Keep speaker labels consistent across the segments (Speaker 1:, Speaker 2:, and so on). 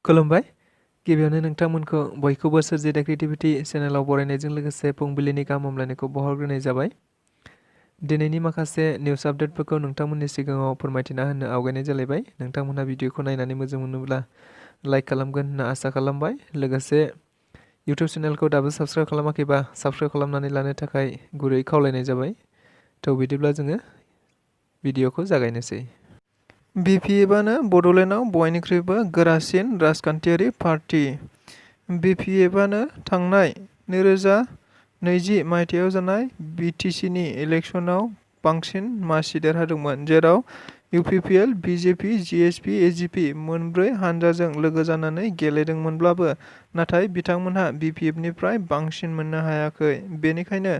Speaker 1: खुलुमबाय। गिबियावनो नोंथांमोनखौ बयखौबो स्वरजि द क्रिएटिविटी चेनेलाव बरायनायजों लोगोसे फुंबिलिनि गाहाम हामलायनायखौ बावहरग्रोनाय जाबाय। दिनैनि माखासे निउस आपडेटफोरखौ नोंथांमोननि सिगाङाव फोरमायथिना होनो आवगायनाय जालायबाय। नोंथांमोनहा भिडिअखौ नायनानै मोजां मोनोब्ला लाइक खालामगोन होनना आसा खालामबाय। लोगोसे इउटुब चेनेलखौ दाबो साबस्क्राइब खालामाखैबा साबस्क्राइब खालामनानै लानो थाखाय गुरै खावलायनाय जाबाय। थ' बिदिब्ला जोङो भिडिअखौ जागायनोसै। BPFआनो बड'लेण्डआव बयनिख्रुइबो गोरासिन राजखान्थियारि पार्टी। BPFआनो थांनाय 2020 मायथाइयाव जानाय BTCनि इलेक्शनाव बांसिन मासि देरहादोंमोन, जेराव UPPL, BJP, GSP, AGP मोनब्रै हानजाजों लोगो जानानै गेलेदोंमोनब्लाबो, नाथाय बिथांमोनहा BPFनिफ्राय बांसिन मोननो हायाखै। बेनिखायनो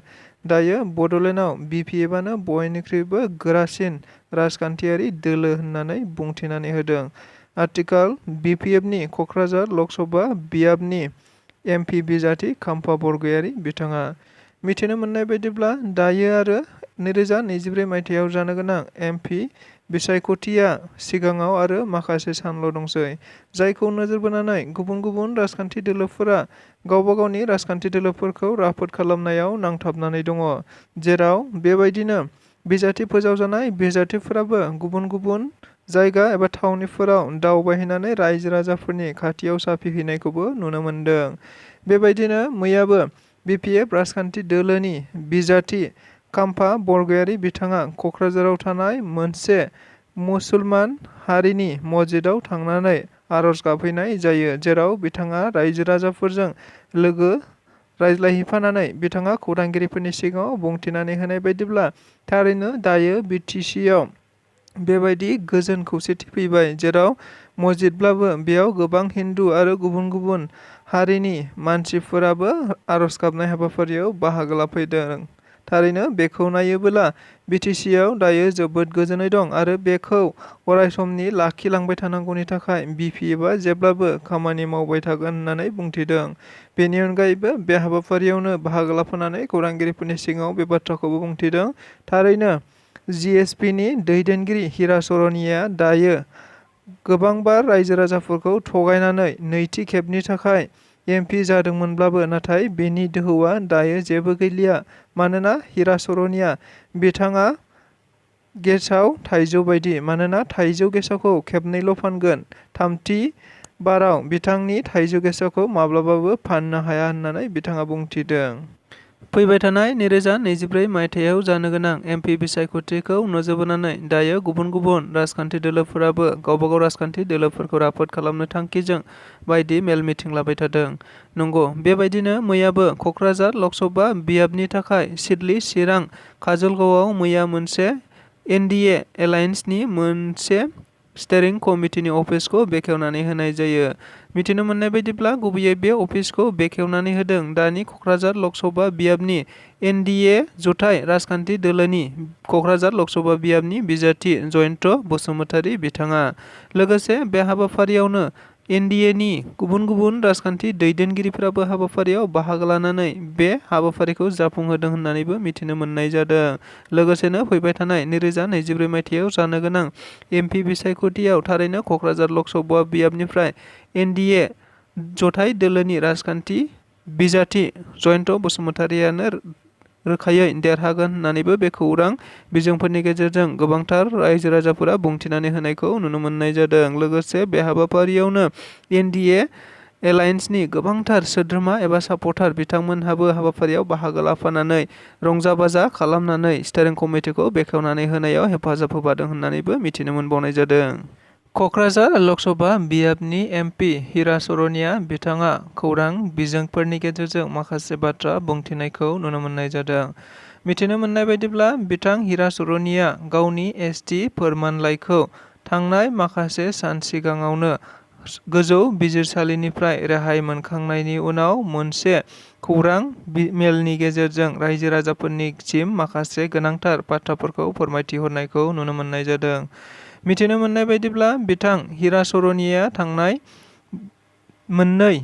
Speaker 1: दायो बड'लेण्डआव BPFआनो बयनिख्रुइबो गोरासिन राजखान्थियारि दोलो होननानै बुंथिनानै होदों। आथिखाल BPFनि क'क्राझार लकसभा बियाबनि MP बिजाथि खाम्फा बरगयारी बिथाङा मिथिनो मोननाय बायदिब्ला दायो आरो 2024 मायथाइयाव जानो गोनां MP बिसायख'थिया सिगाङाव आरो माखासे सानल' दंसै, जायखौ नोजोर बोनानै गुबुन गुबुन राजखान्थि दोलोफोरा गावबा गावनि राजखान्थि दोलोफोरखौ राफोद खालामनायाव नांथाबनानै दङ, जेराव बेबायदिनो बिजाथि फोजावजानाय बिजाथिफोराबो गुबुन गुबुन जायगा एबा थावनिफोराव दावबायहैनानै रायजो राजाफोरनि खाथियाव साफिहैनायखौबो नुनो मोन्दों। बेबायदिनो मैयाबो BPF राजखान्थि दोलोनि बिजाथि खाम्फा बरगयारी बिथाङा क'क्राझाराव थानाय मोनसे मुसलमान हारिनि मस्जिदाव थांनानै आर'ज गाबहैनाय जायो, जेराव बिथाङा रायजो राजाफोरजों लोगो रायज्लायहैफानानै बिथाङा खौरांगिरिफोरनि सिगाङाव बुंथिनानै होनाय बायदिब्ला थारैनो दायो BTCआव बेबायदि गोजोन खौसेथि फैबाय, जेराव मस्जिदब्लाबो बेयाव गोबां हिन्दु आरो गुबुन गुबुन हारिनि मानसिफोराबो आर'ज गाबनाय हाबाफारियाव बाहागो लाफैदों। थारैनो बेखौ नायोबोला BTCआव दायो जोबोद गोजोनै दं आरो बेखौ अरायसमनि लाखिलांबाय थानांगौनि थाखाय BPFआ जेब्लाबो खामानि मावबाय थागोन होननानै बुंथिदों। बेनि अनगायैबो बे हाबाफारियावनो बाहागो लाफानानै खौरांगिरिफोरनि सिगाङाव बे बाथ्राखौबो बुंथिदों। थारैनो GSPनि दैदेनगिरि हिरा सरनिया दायो गोबांबार रायजो राजाफोरखौ थगायनानै नैथि खेबनि थाखाय MP जादोंमोनब्लाबो, नाथाय बेनि दोहौआ दायो जेबो गैलिया, मानोना हिरा सरनिया बिथाङा गेसाव थाइजौ बायदि, मानोना थाइजौ गेसावखौ खेबनैल' फानगोन, थामथि बाराव बिथांनि थाइजौ गेसावखौ माब्लाबाबो फाननो हाया होननानै बिथाङा बुंथिदों। फैबाय थानाय 2024 मायथाइयाव जानो गोनां MP बिसायख'थिखौ नोजोर बोनानै दायो गुबुन गुबुन राजखान्थि दोलोफोराबो गावबा गाव राजखान्थि दोलोफोरखौ राफोद खालामनो थांखिजों बायदि मेल मिटिं लाबाय थादों। नंगौ, बेबायदिनो मैयाबो क'क्राझार लकसभा बियाबनि थाखाय सिडली, चिरां, काजलगावआव मैया मोनसे NDA एलायन्सनि मोनसे स्टेरिं कमिटिनि अफिसखौ बेखेवनानै होनाय जायो। मिथिनो मोननाय बायदिब्ला गुबैयै बे अफिसखौ बेखेवनानै होदों दानि क'क्राझार लकसभा बियाबनि NDA जुथाइ राजखान्थि दोलोनि क'क्राझार लकसभा बियाबनि बिजाथि जयन्त बसुमतारी बिथाङा। लोगोसे बे हाबाफारियावनो NDAनि गुबुन गुबुन राजखान्थि दैदेनगिरिफोराबो हाबाफारियाव बाहागो लानानै बे हाबाफारिखौ जाफुंहोदों होननानैबो मिथिनो मोननाय जादों। लोगोसेनो फैबाय थानाय 2024 मायथाइयाव जानो गोनां MP बिसायख'थियाव थारैनो क'क्राझार लकसभा बियाबनिफ्राय NDA जथाइ दोलोनि राजखान्थि बिजाथि जयन्त बसुमतारीयानो रोखायै देरहागोन होननानैबो बे खौरां बिजोंफोरनि गेजेरजों गोबांथार रायजो राजाफोरा बुंथिनानै होनायखौ नुनो मोननाय जादों। लोगोसे बे हाबाफारियावनो NDA एलायन्सनि गोबांथार सोद्रोमा एबा सापर्टार बिथांमोनहाबो हाबाफारियाव बाहागो लाफानानै रंजा बाजा खालामनानै स्टेरिं कमिटिखौ बेखेवनानै होनायाव हेफाजाब होफादों होननानैबो मिथिनो मोनबावनाय जादों। क'क्राझार लकसभा बियाबनि MP हिरा सरनिया बिथाङा खौरां बिजोंफोरनि गेजेरजों माखासे बाथ्रा बुंथिनायखौ नुनो मोननाय जादों। मिथिनो मोननाय बायदिब्ला बिथां हिरा सरनिया गावनि ST फोरमानलाइखौ थांनाय माखासे सान सिगाङावनो गोजौ बिजिरसालिनिफ्राय रेहाय मोनखांनायनि उनाव मोनसे खौरां मेलनि गेजेरजों रायजो राजाफोरनिसिम माखासे गोनांथार बाथ्राफोरखौ फोरमायथिहरनायखौ नुनो मोननाय जादों। मिथिनो मोननाय बायदिब्ला बिथां हिरा सरनिया थांनाय मोननै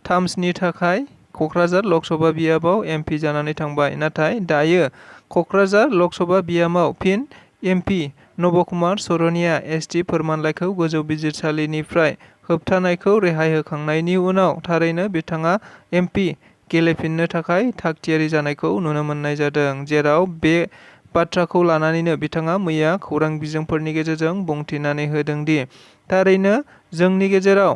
Speaker 1: टार्म्सनि थाखाय क'क्राझार लकसभा बियाबाव MP जानानै थांबाय, नाथाय दायो क'क्राझार लकसभा बियाबाव फिन MP नब कुमार सरनिया ST फोरमानलाइखौ गोजौ बिजिरसालिनिफ्राय होबथानायखौ रेहाय होखांनायनि उनाव थारैनो बिथाङा एमपि गेलेफिननो थाखाय थागथियारि जानायखौ नुनो मोननाय जादों, जेराव बे बाथ्राखौ लानानैनो बिथाङा मैया खौरां बिजोंफोरनि गेजेरजों बुंथिनानै होदों दि थारैनो जोंनि गेजेराव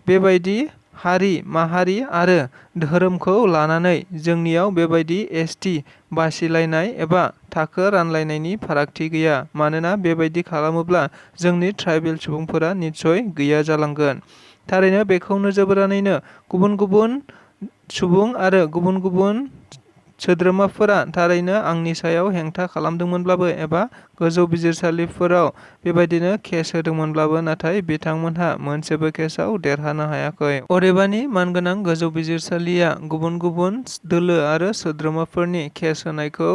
Speaker 1: बेबायदि हारि माहारि आरो धोरोमखौ लानानै जोंनियाव बेबायदि एसटि बासिलायनाय एबा थाखो रानलायनायनि फारागथि गैया। मानोना बेबायदि खालामोब्ला जोंनि ट्राइबेल सुबुंफोरा निस्सय गैया जालांगोन। थारैनो बेखौ नोजोर बोनानैनो गुबुन गुबुन सुबुं आरो गुबुन गुबुन सोद्रोमाफोरा थारैनो आंनि सायाव हेंथा खालामदोंमोनब्लाबो एबा गोजौ बिजिरसालिफोराव बेबायदिनो केस होदोंमोनब्लाबो नाथाय बिथांमोनहा मोनसेबो केसआव देरहानो हायाखै। अदेबानि मानगोनां गोजौ बिजिरसालिया गुबुन गुबुन दोलो आरो सोद्रोमाफोरनि केस होनायखौ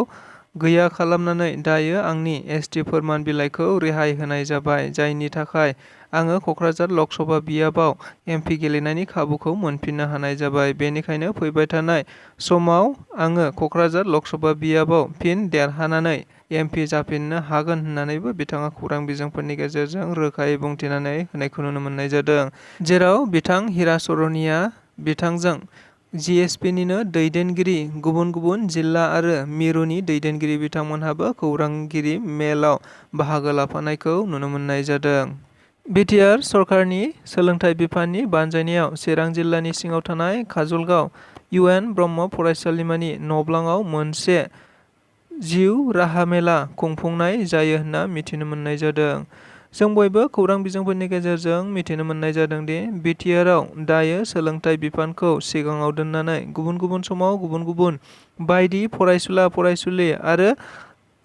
Speaker 1: गैया खालामनानै दायो आंनि एसटि फोरमान बिलाइखौ रेहाय होनाय जाबाय, जायनि थाखाय आङो क'क्राझार लकसभा बियाबाव एमपि गेलेनायनि खाबुखौ मोनफिननो हानाय जाबाय। बेनिखायनो फैबाय थानाय समाव आङो क'क्राझार लकसभा बियाबाव फिन देरहानानै एमपि जाफिननो हागोन होननानैबो बिथाङा खौरां बिजोंफोरनि गेजेरजों रोखायै बुंथिनानै होनायखौ नुनो मोननाय जादों। जेराव बिथां हिराचरनिया बिथांजों जिएसपिनिनो दैदेनगिरि गुबुन गुबुन जिल्ला आरो मिरुनि दैदेनगिरि बिथांमोनहाबो खौरांगिरि मेलाव बाहागो लाफानायखौ नुनो मोननाय जादों। बिटिआर सरकारनि सोलोंथाइ बिफाननि बानजायनायाव चिरां जिल्लानि सिङाव थानाय काजलगाव UN ब्रह्म फरायसालिमानि नब्लाङाव मोनसे जिउ राहा मेला खुंफुंनाय जायो होनना मिथिनो मोननाय जादों। जों बयबो खौरां बिजोंफोरनि गेजेरजों मिथिनो मोननाय जादों दि बिटिआरआव दायो सोलोंथाइ बिफानखौ सिगाङाव दोननानै गुबुन गुबुन समाव गुबुन गुबुन बायदि फरायसुला फरायसुलि आरो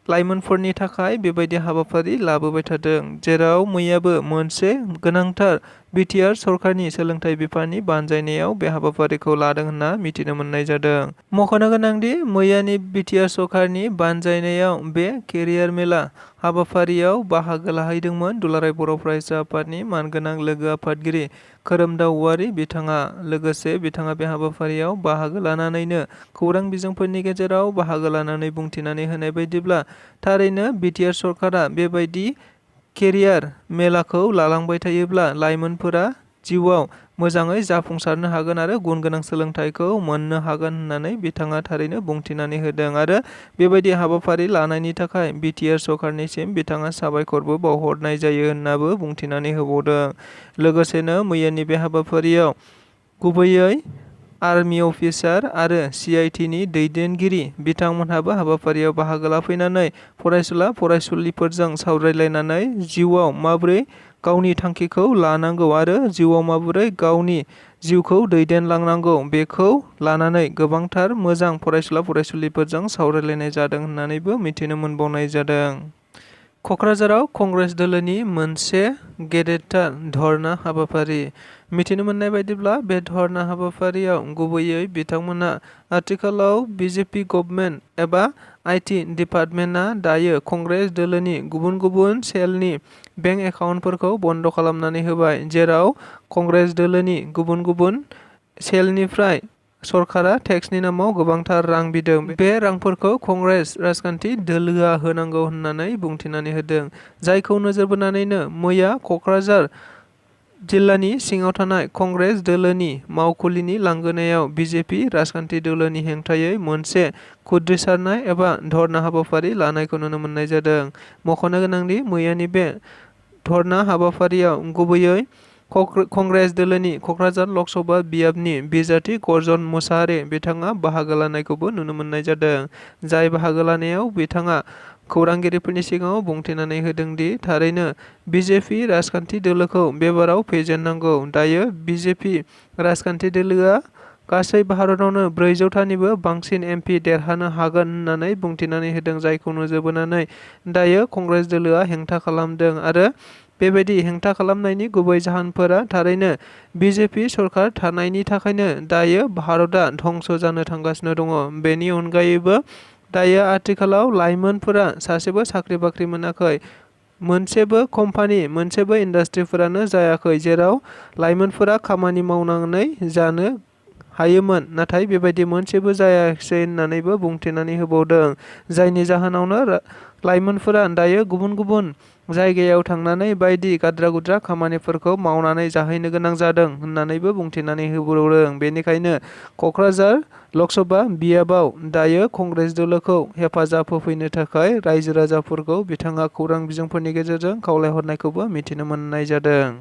Speaker 1: लाइमोनफोरनि थाखाय बेबायदि हाबाफारि लाबोबाय थादों। जेराव मैयाबो मोनसे गोनांथार बिटिआर सरकारनि सोलोंथाइ बिफाननि बानजायनायाव बे हाबाफारिखौ लादों होनना मिथिनो मोननाय जादों। मख'नो गोनांदि मैयानि बिटिआर सरकारनि बानजायनायाव बे केरियार मेला हाबाफारियाव बाहागो लाहैदोंमोन दुलाराय बर' फरायसा आफादनि मानगोनां लोगो आफादगिरि खोरोमदाव औवारी बिथाङा। लोगोसे बिथाङा बे हाबाफारियाव बाहागो लानानैनो खौरां बिजोंफोरनि गेजेराव बाहागो लानानै बुंथिनानै होनाय बायदिब्ला थारैनो बिटिआर सरकारा बेबायदि केरियार मेलाखौ लालांबाय थायोब्ला लाइमोनफोरा जिउआव मोजाङै जाफुंसारनो हागोन आरो गुन गोनां सोलोंथाइखौ मोननो हागोन होननानै बिथाङा थारैनो बुंथिनानै होदों आरो बेबायदि हाबाफारि लानायनि थाखाय बिटिआर सरकारनिसिम बिथाङा साबायखरबो बावहरनाय जायो होननाबो बुंथिनानै होबावदों। लोगोसेनो मैयानि बे हाबाफारियाव गुबैयै आर्मि अफिसार आरो CITनि दैदेनगिरि बिथांमोनहाबो हाबाफारियाव बाहागो लाफैनानै फरायसुला फरायसुलिफोरजों सावरायलायनानै जिउआव माबोरै गावनि थांखिखौ लानांगौ आरो जिउआव माबोरै गावनि जिउखौ दैदेनलांनांगौ बेखौ लानानै गोबांथार मोजां फरायसुला फरायसुलिफोरजों सावरायलायनाय जादों होननानैबो मिथिनो मोनबावनाय जादों। क'क्राझाराव कंग्रेस दोलोनि मोनसे गेदेरथार धर्ना हाबाफारि। मिथिनो मोननाय बायदिब्ला बे धर्ना हाबाफारियाव गुबैयै बिथांमोना आथिखालाव बिजेपि गभर्नमेन्ट एबा IT डिपार्टमेन्टआ दायो कंग्रेस दोलोनि गुबुन गुबुन सेलनि बेंक एकाउन्टफोरखौ बन्द' खालामनानै होबाय, जेराव कंग्रेस दोलोनि गुबुन गुबुन सेलनिफ्राय सरकारा टेक्सनि नामाव गोबांथार रां बिदों। बे रांफोरखौ कंग्रेस राजखान्थि दोलोआ होनांगौ होननानै बुंथिनानै होदों, जायखौ नोजोर बोनानैनो मैया क'क्राझार जिल्लानि सिङाव थानाय कंग्रेस दोलोनि मावखुलिनि लांगोनायाव बिजेपि राजखान्थि दोलोनि हेंथायै मोनसे खुद्रिसारनाय एबा धर्ना हाबाफारि लानायखौ नुनो मोननाय जादों। मख'नो गोनांदि मैयानि बे धर्ना हाबाफारियाव गुबैयै कंग्रेस दोलोनि क'क्राझार लकसभा बियाबनि बिजाथि गर्जन मुसाहारि बिथाङा बाहागो लानायखौबो नुनो मोननाय जादों। जाय बाहागो लानायाव बिथाङा खौरांगिरिफोरनि सिगाङाव बुंथिनानै होदों दि थारैनो बिजेपि राजखान्थि दोलोखौ बेबाराव फेजेननांगौ। दायो बिजेपि राजखान्थि दोलोआ गासै भारतावनो 400थानिबो बांसिन एमपि देरहानो हागोन होननानै बुंथिनानै होदों, जायखौ नोजोर बोनानै दायो कंग्रेस दोलोआ हेंथा खालामदों आरो बेबायदि हेंथा खालामनायनि गुबै जाहोनफोरा थारैनो बिजेपि सरकार थानायनि थाखायनो दायो भारतआ धंस जानो थांगासिनो दङ। बेनि अनगायैबो दायो आथिखालाव लाइमोनफोरा सासेबो साख्रि बाख्रि मोनाखै, मोनसेबो कम्पानि मोनसेबो इन्डास्ट्रिफोरानो जायाखै, जेराव लाइमोनफोरा खामानि मावनानै जानो हायोमोन, नाथाय बेबायदि मोनसेबो जायाखिसै होननानैबो बुंथिनानै होबावदों। जायनि जाहोनावनो लाइमोनफोरा दायो गुबुन गुबुन जायगायाव थांनानै बायदि गाद्रा गुद्रा खामानिफोरखौ मावनानै जाहैनो गोनां जादों होननानैबो बुंथिनानै होबावदों। बेनिखायनो क'क्राझार लकसभा बियाबाव दायो कंग्रेस दोलोखौ हेफाजाब होफैनो थाखाय रायजो राजाफोरखौ बिथाङा खौरां बिजोंफोरनि गेजेरजों खावलायहरनायखौबो मिथिनो मोननाय जादों।